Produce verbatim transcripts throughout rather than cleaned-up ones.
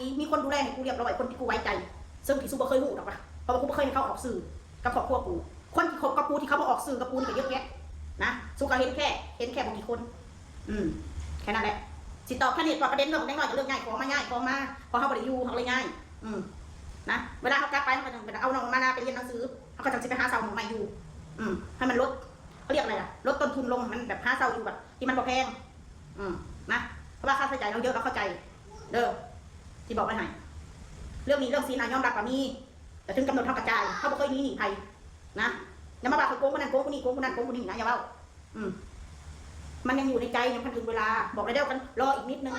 มีคนดูแลให้กูเรียบร้อย คนที่กูไว้ใจ ซึ่งที่สุบ่เคยฮู้ดอกว่า เพราะว่ากูบ่เคยให้เขาออกสื่อกับครอบครัวกู คนที่คบกับกูที่เขาบ่ออกสื่อกับกูนี่ก็เยอะแยะนะ สุก็เห็นแค่ เห็นแค่บ่กี่คน อืม แค่นั้นแหละ สิตอบแค่นี้ ตอบประเด็นเรื่องของเด็กน้อยกับเรื่องย้ายของมา ย้ายของมา เพราะเขาบ่ได้อยู่ เขาเลยย้าย อืม นะ เวลาเขากลับไป เขาก็จั่งเอาน้องมานาไปเรียนหนังสือ เขาก็จั่งสิไปหาเช่าห้องใหม่อยู่ อืม ให้มันลด เขาเรียกอะไรอะ ลดต้นทุนลง มันแบบหาเช่าอยู่แบบ ที่มันบ่แพง อืม นะ เพราะว่าค่าใช้จ่ายเราเยอะ เราเข้าใจ เด้อ ที่บอกไว้ให้ เรื่องหนี้เรื่องสินอะ ยอมรับว่ามี แต่ถึงกำหนดเขาก็จ่าย เขาบ่เคยมีหนี้ไผนะ อย่ามาว่าเขาโกงคนนั้นโกงคนนี้ โกงคนนั้นโกงคนนี้นะ อย่าเว้า อืม มันยังอยู่ในใจ ยังพันถึงเวลา บอกแล้วเด้อกัน รออีกนิดนึง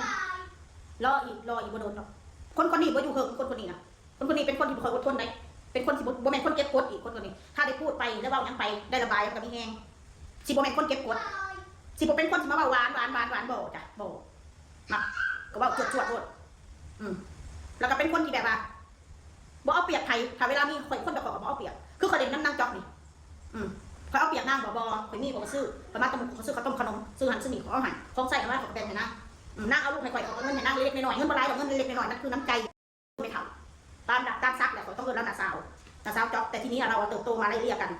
รออีก รออีกบ่โดนดอก คนคนนี้บ่อยู่เหิง คนคนนี้นะ คนคนนี้เป็นคนที่บ่ค่อยอดทนได้ เป็นคนที่บ่ บ่แม่นคนเก็บกดอีก คนคนนี้ ถ้าได้พูดไป ได้เว้าหยังไป ได้ระบาย มันก็มีแฮง สิบ่แม่นคนเก็บกด สิบ่เป็นคนที่มาเว้าหวาน หวาน หวาน หวาน บ่จ้ะ บ่ มักก็เว้าจวดๆ โลด อืม แล้วก็เป็นคนที่แบบว่า บ่เอาเปรียบไผ ถ้าเวลามีข้อย คนแบบข้อยก็บ่เอาเปรียบ คือข้อยเล่นนำนางจ๊อกนี่ อืม ข้อยเอาเปรียบนางบ่ บ่ ข้อยมีข้อยก็ซื้อ ข้อยมาแต่หมู่ ข้อยซื้อข้าวต้มขนม ซื้อหั้นซื้อนี่ ข้อยเอาให้ ของใช้ข้อยมาข้อยก็แบ่งให้นาง อืม นางเอาลูกให้ข้อย ข้อยก็เอาเงินให้นางเล็กๆ น้อยๆ เงินบ่หลายดอก เงินเล็กๆ น้อยๆ นั่นคือน้ำใจ แม่เฒ่า ตามหลักตามศักดิ์แหละ ข้อยต้องเอิ้นลาวน้าสาว น้าสาวจ๊อก แต่ทีนี้เราอะเติบโตมาไล่เลี่ยกัน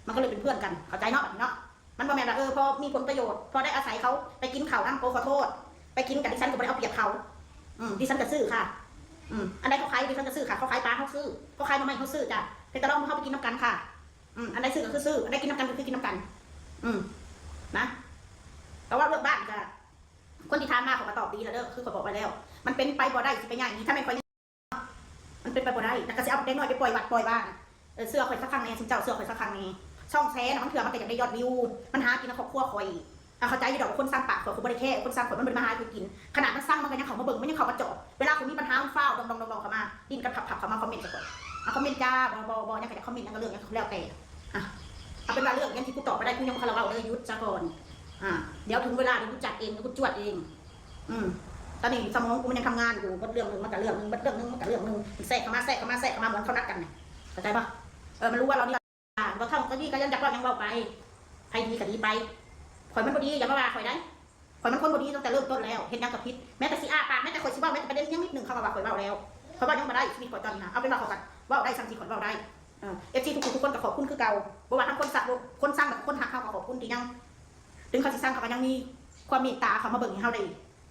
มันก็เลยเป็นเพื่อนกัน เข้าใจเนาะ บัดนี้เนาะ มันบ่แม่นว่า เออ พอมีผลประโยชน์ พอได้อาศัยเขาไปกินข้าวนำ โอ้ ขอโทษ ไปกินกับดิฉันก็บ่ได้เอาเปรียบเขา อืม ดิฉันก็ซื้อค่ะ อืม อันใดเขาขาย ดิฉันก็ซื้อค่ะ เขาขายปลา เขาซื้อ เขาขายหน่อไม้ เขาซื้อจ้ะ เพิ่นก็ลองมา เขาไปกินนำกันค่ะ อืม อันใดซื้อก็คือซื้อ อันใดกินนำกันก็คือกินนำกัน อืม นะ แต่ว่าเรื่องบ้านก็ คนที่ถามมาเขาก็ตอบดีแล้วเด้อ คือข้อยบอกไว้แล้ว มันเป็นไปบ่ได้สิไปย้ายหนี ถ้าแม่นข้อย มันเป็นไปบ่ได้ แล้วก็สิเอาเด็กน้อยไปปล่อยวัดปล่อยว่า เออ เชื่อข้อยสักครั้งแน่ ซุมเจ้าเชื่อข้อยสักครั้งแน่ ช่องแชร์น่ะ บางเทื่อมันก็อยากได้ยอดวิว มันหากินกับครอบครัวข้อย อ่ะ เข้าใจอยู่ดอกว่าคนซังปากข้อย ข้อยบ่ได้แคร์ คนซังข้อยมันบ่ได้มาหากูกิน ขนาดมันซังมันก็ยังเข้ามาเบิ่ง มันยังเข้ามาจอบ เวลาข้อยมีปัญหามันฟ้าวดองๆๆๆ เข้ามา ดิ้นกันพับๆ เข้ามาคอมเมนต์ใส่ข้อย อ่ะ คอมเมนต์จ้า บ่ บ่ บ่ หยังก็อยากคอมเมนต์ หยังก็เรื่องหยังก็แล้วแต่ อ่ะ เอาเป็นว่าเรื่องหยังที่กูตอบบ่ได้ กูยังบ่ทันละเว้าเด้อ หยุดซะก่อน อ่า เดี๋ยวถึงเวลาเดี๋ยวกูจัดเอง เดี๋ยวกูจวดเอง อืม ตอนนี้สมองกูมันยังทำงานอยู่ เบิดเรื่องหนึ่งมันก็เรื่องหนึ่ง เบิดเรื่องหนึ่งมันก็เรื่องหนึ่ง มันแทรกเข้ามา แทรกเข้ามา แทรกเข้ามา เหมือนเขานัดกันเนี่ย เข้าใจปะ เออ มันรู้ว่าเรานี่ อ่า บ่เท่าก็ดีก็ยังอยากเว้าหยังเว้าไป ไผดีก็ดีไป ข้อยมันบ่ดีอย่ามาว่าข้อยได้ ข้อยมันคนบ่ดีตั้งแต่เริ่มต้นแล้ว เฮ็ดหยังก็ผิด แม้แต่สิอ้าปาก แม้แต่ข้อยสิเว้า แม้แต่ประเด็นเพียงนิดหนึ่งเขาก็ว่าข้อยเว้าแล้ว ข้อยเว้าหยังบ่ได้ ชีวิตข้อยตอนนี้นะ เอาเป็นว่าข้อยก็เว้าได้ส่ำที่ข้อยเว้าได้ เออ เอฟซี ทุกผู้ทุกคนก็ขอบคุณคือเก่า บ่ว่าทั้งคนซัก คนซัง และคนฮักเขาก็ขอบคุณที่ยัง ถึงเขาสิซังเขาก็ยังมีความเมตตาเข้ามาเบิ่งให้เฮาได้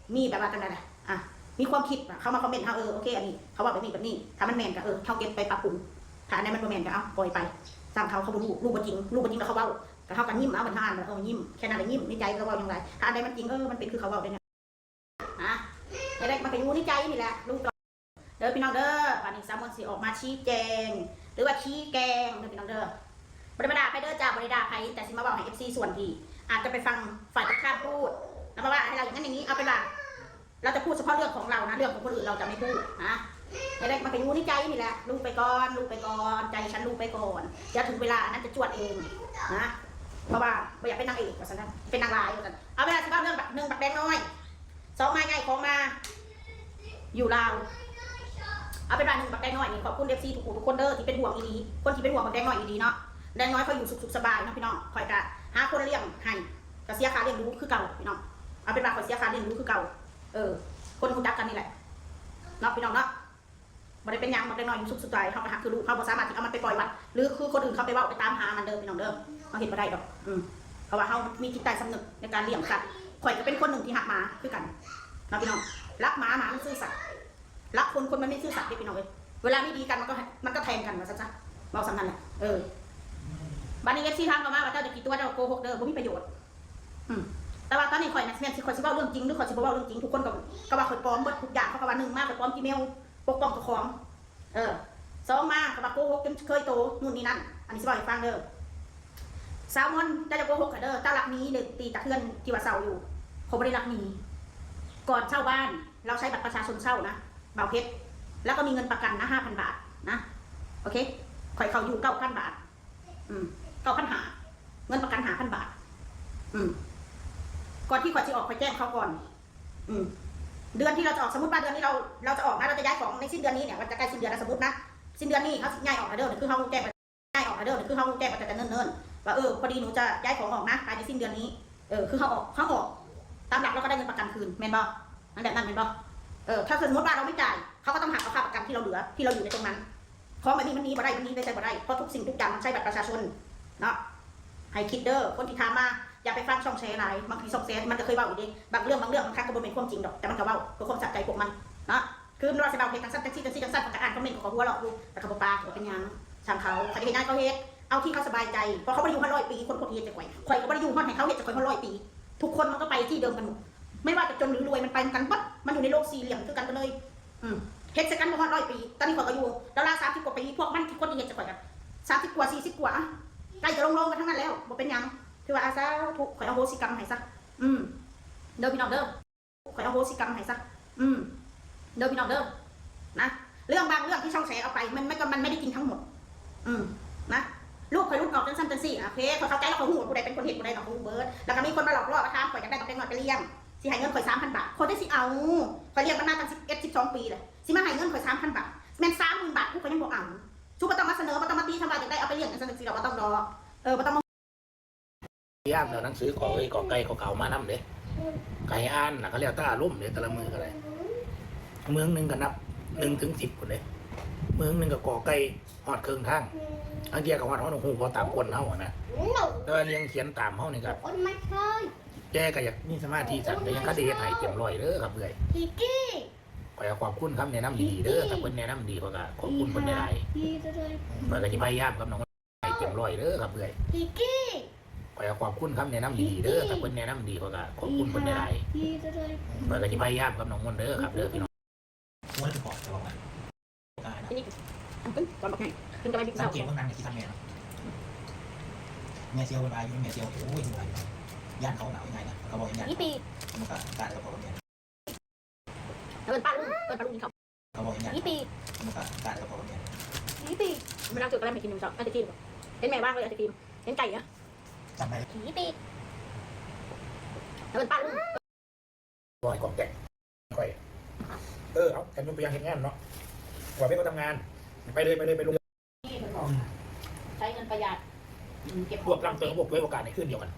มีแบบว่าจั่งใดล่ะ อ่ะ มีความคิดว่าเข้ามาคอมเมนต์เฮา เออ โอเค อันนี้เขาเว้าแบบนี้แบบนี้ ถ้ามันแม่นก็ เออ เฮาเก็บไปปรับปรุง ถ้าอันใดมันบ่แม่นก็ เอ้า ปล่อยไป ช่างเขา เขาบ่รู้ รู้บ่จริง รู้บ่จริงแล้วเขาเว้า ก็เฮาก็ยิ้มเอา บรรทาน เออ ยิ้ม แค่นั้นแหละ ยิ้มในใจ ก็เว้าหยังหลาย ถ้าอันใดมันจริง เออ มันเป็นคือเขาเว้าได้นะ อ่ะ แต่มันก็อยู่ในใจนี่แหละ รู้ตัว เด้อพี่น้องเด้อ วันนี้สาวมนต์สิออกมาชี้แจง หรือว่าชี้แกงเด้อพี่น้องเด้อ บ่ได้มาด่าไผเด้อจ้า บ่ได้ด่าไผ แต่สิมาเว้าให้ เอฟซี ส่วนที่อาจจะไปฟังฝ่ายตรงข้ามพูด แล้วมาว่าให้เราอย่างนั้นอย่างนี้ เอาเป็นว่า เราจะพูดเฉพาะเรื่องของเรานะ เรื่องของคนอื่นเราจะไม่พูดนะ แต่มันก็อยู่ในใจนี่แหละ รู้ไปก่อน รู้ไปก่อน ใจฉันรู้ไปก่อน เดี๋ยวถึงเวลาอันนั้นจะจวดเองนะ เพราะว่าบ่อยากเป็นนางเอกว่าซั่นนะ เป็นนางร้ายว่าซั่น เอาเวลาสิเว้าเรื่องบักหนึ่งบักแดงน้อย สองมาย้ายของมา อยู่ลาว เอาเป็นว่าหนึ่งบักแดงน้อยนี่ขอบคุณ เอฟซี ทุกผู้ทุกคนเด้อที่เป็นห่วงอีหลี คนที่เป็นห่วงบักแดงน้อยอีหลีเนาะ แดงน้อยเขาอยู่สุขสุขสบายเนาะพี่น้อง ข้อยก็หาคนเลี้ยงให้ ก็เสียค่าเลี้ยงดูคือเก่าพี่น้อง เอาเป็นว่าข้อยเสียค่าเลี้ยงดูคือเก่า เออ คนรู้จักกันนี่แหละ เนาะพี่น้องเนาะ บ่ได้เป็นหยัง บักแดงน้อยอยู่สุขสบาย เฮาก็ฮักคือลูก เฮาบ่สามารถที่เอามันไปปล่อยวัด หรือคือคนอื่นเขาไปเว้าไปตามหามันเด้อพี่น้องเด้อ เฮาเฮ็ดบ่ได้ดอก อืม เพราะว่าเฮามีจิตใต้สำนึกในการเลี้ยงสัตว์ ข้อยก็เป็นคนหนึ่งที่ฮักหมาคือกัน เนาะพี่น้อง รักหมา หมามันซื่อสัตย์ รักคน คนมันไม่ซื่อสัตย์เด้พี่น้องเอ้ย เวลาไม่ดีกันมันก็ มันก็แทงกันว่าซั่นซะ เว้าส่ำนั้นแหละ เออ บัดนี้ เอฟซี ถามเข้ามาว่าเจ้าจะกี่ตัว เจ้าโกหกเด้อ บ่มีประโยชน์ อืม แต่ว่าตอนนี้ข้อยน่ะ แม่นสิข้อยสิเว้าเรื่องจริง หรือข้อยสิบ่เว้าเรื่องจริง ทุกคนก็ ก็ว่าข้อยปลอมเบิดทุกอย่าง เขาก็ว่า หนึ่ง มาข้อยปลอม จีเมล ปกป้องเจ้าของ เออ สอง มาข้อยว่าโกหกจนเคยโต นู่นนี่นั่น อันนี้สิเว้าให้ฟังเด้อ สาวมนต์ เจ้าอย่าโกหกข้อยเด้อ เจ้าลักหนีเด้อ ตีตะเทือนที่ว่าเช่าอยู่ ข้อยบ่ได้ลักหนี ก่อนเช่าบ้าน เราใช้บัตรประชาชนเช่านะ บ่าวเพชร แล้วก็มีเงินประกันนะ ห้าพันบาทนะ โอเค ข้อยเข้าอยู่ เก้าพันบาท อืม เก้าพันห้า เงินประกัน ห้าพันบาท อืม ก่อนที่ข้อยสิออก ข้อยแจ้งเขาก่อน อืม เดือนที่เราจะออก สมมุติว่าเดือนนี้เรา เราจะออกนะ เราจะย้ายของในสิ้นเดือนนี้เนี่ย มันจะใกล้สิ้นเดือนแล้ว สมมุตินะ สิ้นเดือนนี้เขาสิย้ายออกแล้วเด้อ คือเขาแจ้งไป ย้ายออกแล้วเด้อ คือเขาแจ้งไปแต่เนิ่นๆ ว่า เออ พอดีหนูจะย้ายของออกนะ ภายในสิ้นเดือนนี้ เออ คือเขาออก เขาออก ตามหลักเราก็ได้เงินประกันคืน แม่นบ่ มันแบบนั้นแม่นบ่ เออ ถ้าสมมุติว่าเราไม่จ่าย เขาก็ต้องหักเอาค่าประกันที่เราเหลือ ที่เราอยู่ในตรงนั้น ของแบบนี้มันมีบ่ได้ มันมีไปใช้บ่ได้ เพราะทุกสิ่งทุกอย่างมันใช้บัตรประชาชนเนาะ ให้คิดเด้อ คนที่ถามมา อย่าไปฟังช่องแชร์หลาย บางทีช่องแชร์มันก็เคยเว้าอยู่เด้ บางเรื่องบางเรื่องบางครั้งก็บ่แม่นความจริงดอก แต่มันก็เว้าเพื่อความสะใจพวกมันเนาะ คือมันว่าสิเว้าเหตุจังซั่นจังซี่จังซั่น จังซั่น ข้อยก็อ่านคอมเมนต์ ข้อยก็หัวเราะอยู่ แต่ก็บ่ปาก บ่เป็นหยัง ช่างเขา ข้อยจะเฮ็ดหยังให้เขาเฮ็ด เอาที่เขาสบายใจ เพราะเขาบ่ได้อยู่ฮอดร้อยปี คนพวกที่เฮ็ดจั่งข่อย ข่อยก็บ่ได้อยู่ฮอดให้เขาเฮ็ดจั่งข่อยฮอดร้อยปี ทุกคนมันก็ไปที่เดิมกันหมด ไม่ว่าจะจนหรือรวยมันไปนำกันเบิด มันอยู่ในโลกสี่เหลี่ยมคือกันเบิดเลย อืม เฮ็ดใส่กันบ่ฮอดร้อยปี ตอนนี้ข่อยก็อยู่ราวๆสามสิบกว่าปี พวกมันคนที่เฮ็ดใส่ข่อยก็สามสิบกว่า สี่สิบกว่า อ่ะ ใกล้จะลงๆกันทั้งนั้นแล้ว บ่เป็นหยัง ถือว่า อา สาธุ ข่อยอโหสิกรรมให้ซะ อืม เด้อพี่น้องเด้อ ข่อยอโหสิกรรมให้ซะ อืม เด้อพี่น้องเด้อ นะ เรื่องบางเรื่องที่ช่องแชร์เอาไป มันไม่ก็ มันไม่ได้จริงทั้งหมด อืม นะ ลูกข่อยหลุดออกจังซั่นจังซี่ โอเค ข่อยเข้าใจแล้ว ข่อยฮู้ว่าผู้ใดเป็นคนเฮ็ด ผู้ใดเนาะ ข่อยฮู้เบิด แล้วก็มีคนมาหลอกล่อมาถามข่อย อยากได้บักเด็กน้อยไปเลี้ยง สิให้เงินข่อยสามพันบาท ข่อยได้สิเอา ข่อยเลี้ยงมันมาตั้งสิบเอ็ด สิบสองปีแล้ว สิมาให้เงินข่อยสามพันบาท แม่นสามหมื่นบาท กูก็ยังบ่เอา สูบ่ต้องมาเสนอ บ่ต้องมาตีทำลาย อยากได้เอาไปเลี้ยงจังซั่นจังซี่ดอก บ่ต้องดอก เออ บ่ต้องมา ย่ามแล้วหนังสือขอเอ้ยขอไก่เขาก็เอามานำเด้ ไก่อ่านน่ะก็แล้วแต่อารมณ์เด้ แต่ละมื้อก็ได้ มื้อหนึ่งก็นับหนึ่งถึงสิบพุ้นเด้ มื้อหนึ่งก็กอไก่ฮอดครึ่งทาง อันเดียวก็ฮอดฮอดฮู้บ่ตามคนเฮาอะนะ แต่ว่าเรียงเขียนตามเฮานี่ก็ คนมาเคย แกก็อยากมีสมาธิสั่นก็ยังคันได้เฮ็ดให้เต็มร้อยเด้อครับเอื้อย กีกี้ ข้อยก็ขอบคุณคำแนะนำดีๆเด้อ ถ้าเพิ่นแนะนำดีข้อยก็ขอบคุณเพิ่นหลาย กีจะเลย ๆข้อยก็สิพยายามครับน้อง ให้เต็มร้อยเด้อครับเอื้อย กีกี้ ข้อยก็ขอบคุณคำแนะนำดีๆเด้อ ถ้าเพิ่นแนะนำดีข้อยก็ขอบคุณเพิ่นหลาย กีจะเลย ๆข้อยก็สิพยายามครับน้องมนต์เด้อครับเด้อพี่น้อง โอ้ยคือปอดจะบอกว่า อันนี้อันขึ้นตอนบักไงขึ้นกำลัง สังเกตเมื่อนั้นเนี่ยที่ทำแม่เนาะแม่เซียวไปอยู่แม่เซียวโอ้ยอยู่ไปย่านเขาหนาวยังไงนะเขาบอกย่าน อีปี มันก็การเขาบอกเนี่ย เอินป้าลุงเอินป้าลุงกินข้าว เขาบอกย่าน อีปี มันก็การเขาบอกเนี่ย อีปี เวลาเกิดอะไรไม่กินหนึ่งสองไอศครีมเห็นแม่ว่างเลยไอศครีมเห็นไก่นะ จำได้ อีปี เอินป้าลุง บ่ให้กล่องแตกค่อย เออเอาฉันยกตัวอย่างเฮ็ดงานเนาะว่าเป็นคนทำงาน ไปเลยไปเลยไปลง นี่เพิ่นบอกใช้เงินประหยัดอืมเก็บ พวกลำเติมพวกด้วยโอกาสในคืนเดียวกัน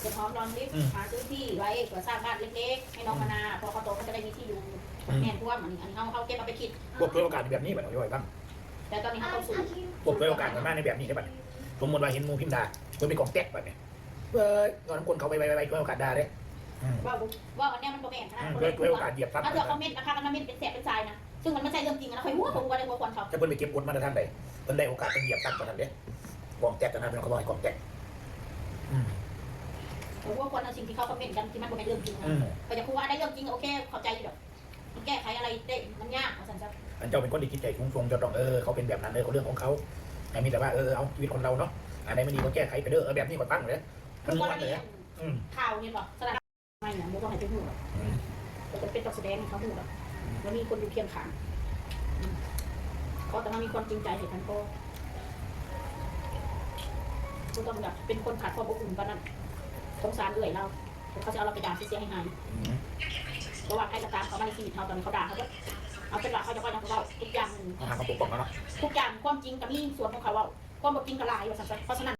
เก็บหอมรอมริบ อืม หาซื้อที่ไว้เผื่อสร้างบ้านเล็กๆให้น้องมานาพอเขาโตเขาจะได้มีที่อยู่ อืม แม่นความอันนี้อันนี้เขาเขาเก็บเอาไปคิด พวกด้วยโอกาสแบบนี้แบบนี้ไว้บ้าง แต่ตอนนี้เขาต้องสู้ พวกด้วยโอกาสกันมากในแบบนี้ได้บัดนี้สมมติว่าเห็นหมู่พิมพ์ด่าเพิ่นไปกล่องแตกบัดนี้เอ้ยย้อนน้ำคนเขาไปไปไปไปด้วยโอกาสด่าเด้อืม ว่าบ่ว่าอันเนี้ยมันบ่แม่นขนาด อืมด้วยด้วยโอกาสเหยียบซ้ำ ถ้าเกิดเขาเม้นราคากันมาเม้นเป็นแสบเป็นทรายนะซึ่งมันไม่ใช่เรื่องจริงนะข่อยหัวผมว่าได้หัวควันเขา แต่เพิ่นไปเก็บกดมาแต่ทางใดเพิ่นได้โอกาสเพิ่นเหยียบซ้ำกว่านั้นเด้กล่องแตกกันนะพี่น้องเขาบอกให้กล่องแตกอืม แต่ว่าควรเอาสิ่งที่เขาคอมเมนต์กันที่มันบ่เป็นเรื่องจริงนะ อืม ก็จะพูดว่าได้เรื่องจริงโอเคเข้าใจอยู่ดอกมันแก้ไขอะไรได้มันยากว่าซั่นซะ อันเจ้าเป็นคนที่จิตใจสูงส่งเจ้าต้องเออเขาเป็นแบบนั้นเลยเขาเรื่องของเขาอันนี้แต่ว่าเออเอาชีวิตคนเราเนาะอันไหนไม่ดีก็แก้ไขไปเด้อเออแบบนี้ก็ตั้งเลยมันม้วนเลยอืม ข่าวเนี่ยบอกสลับไม่เนี่ยบ่ต้องให้ไปฮู้หรอก อืม แต่จะเป็นต้องแสดงให้เขาฮู้หรอกว่ามีคนอยู่เคียงข้างอืมเขาแต่ว่ามีความจริงใจให้กันก็บ่ต้องแบบเป็นคนขาดความอบอุ่นปานนั้นสงสารเอื้อยเราเขาจะเอาเราไปด่าเสียหายหาย อืม เพราะว่าใครก็ตามเขามาในชีวิตเราตอนนี้เขาด่าเขาก็เอาเป็นว่าเขาจะว่าเราทุกอย่าง เขาหาคำปกป้องแล้วเนาะ ทุกอย่างความจริงก็มีส่วนของเขาเอาความบ่จริงก็หลายว่าซั่นซะเพราะฉะนั้น